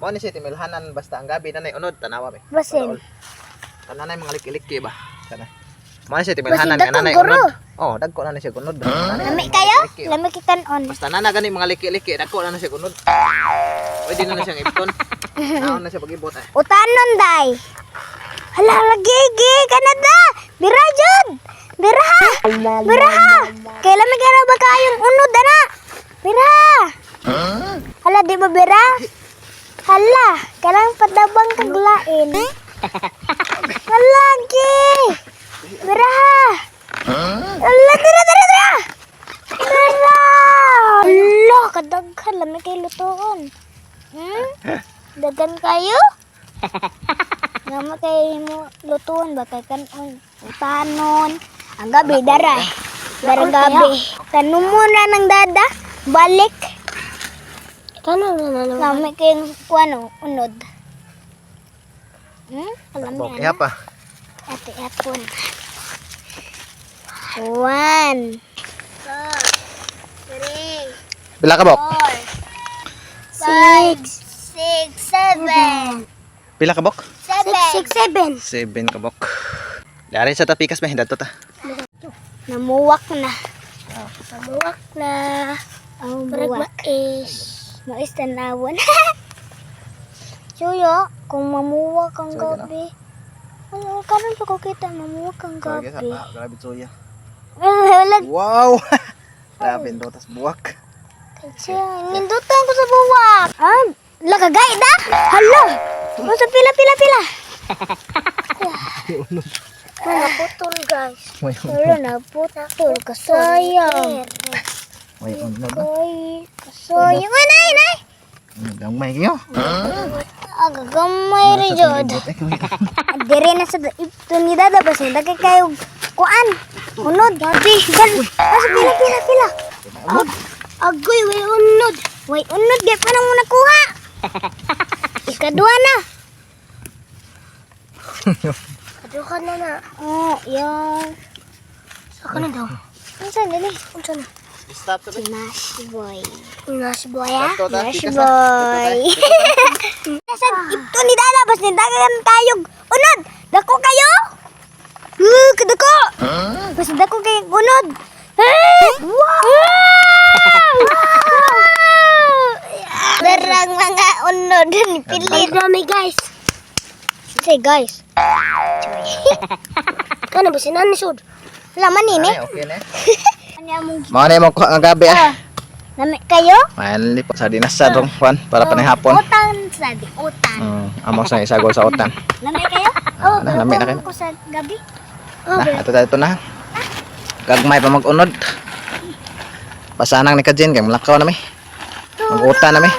Mao ni siya timilhanan basta ang gabi nanay unod tanawa be. Basin. Tananay mga liki-liki ba. Kana. Mao ni siya timilhanan Basin, nga nanay dagkong guro. unod. Oh, dagko na ni siya unod. Nanay, Lami mga kayo? liki-liki, oh. Lami kitanon. Basta nana gani mga liki-liki, dagko na na siya unod. Pwede na na siyang ipton. Naon na siya pag-ibot eh. Utanon day. Hala lagi gi Canada. Bira jud. Bira. Bira. Kay lami ka na ba kayong unod ana? Bira. Hala di ba bira? Hala, kailangan padabang kaglain. Hala gi. Bira. Hala, dira dira dira. Bira. Hala, kadaghan lami kay lutoon. Dagan kayo? Nga kay mo lutuon ba kay kanon utanon. Ang gabi dara. Dara gabi. Tanom mo na ng dada. Balik. Tanom na na naman. Lami kay kuano unod. Alam Bok, niya iha na. pa. Ate apon. One. Two. Three. Pila ka bok? Four. Five. Six. Seven. Pila ka bok? Seven. Six, seven. 7 ka bok. Dari sa tapikas ba hindato ta. Namuwak na. Namuwak na. Ang Parang buwak. mais. Mais tanawon. Suyo, kung mamuwak ang Sorry ka na. gabi. Ano, karon pa ko kita mamuwak ang gabi. Ah, grabe tsoya. Wala Wow. Grabe tas buwak. kasi nindutan ko sa buwak. Ah, lakagay da. Hala. Masa pila pila pila. Naputol, guys. May Wala na putol kasayang. may unod. Kay kasayang. Ay, nay, nay. Gamay kayo. Aga gamay rin jud. Dire na sa ipto ni Dada basta dagay kayo kuan. Unod gabi. Gan. Asa pila pila pila. Ag agoy, way unod. Way unod di pa nang muna kuha. Ikaduha na. Kaduha na na. Oh, yan. Sa ka na daw. Unsa dili? Unsa na? Stop sabi. Si Nash Boy. Nasi buaya. Ato ta, Nash pikas na. Boy. Nasa ipto ni Dada basta dagay kayo unod. Dako kayo. Kadako. Basta dako kayo unod. Wow! Darang mga unod ni pilit. Dami, guys. Say guys. Kano ba sinan sud? Laman ini. Ay, okay na. Ano among Mao na imong kuha nga gabi ah. Lami kayo? Mayan po sa dinasa dong Juan para panihapon. Utang sa di utang. Amo sa isagol sa utan. Lami kayo? Ah, na, lami na kayo. Ko sa gabi. Na, ato tayo ito na. Gagmay pa mag-unod. Pasanang ni Kajin, kay mulakaw na mi. Mag-utan na mi.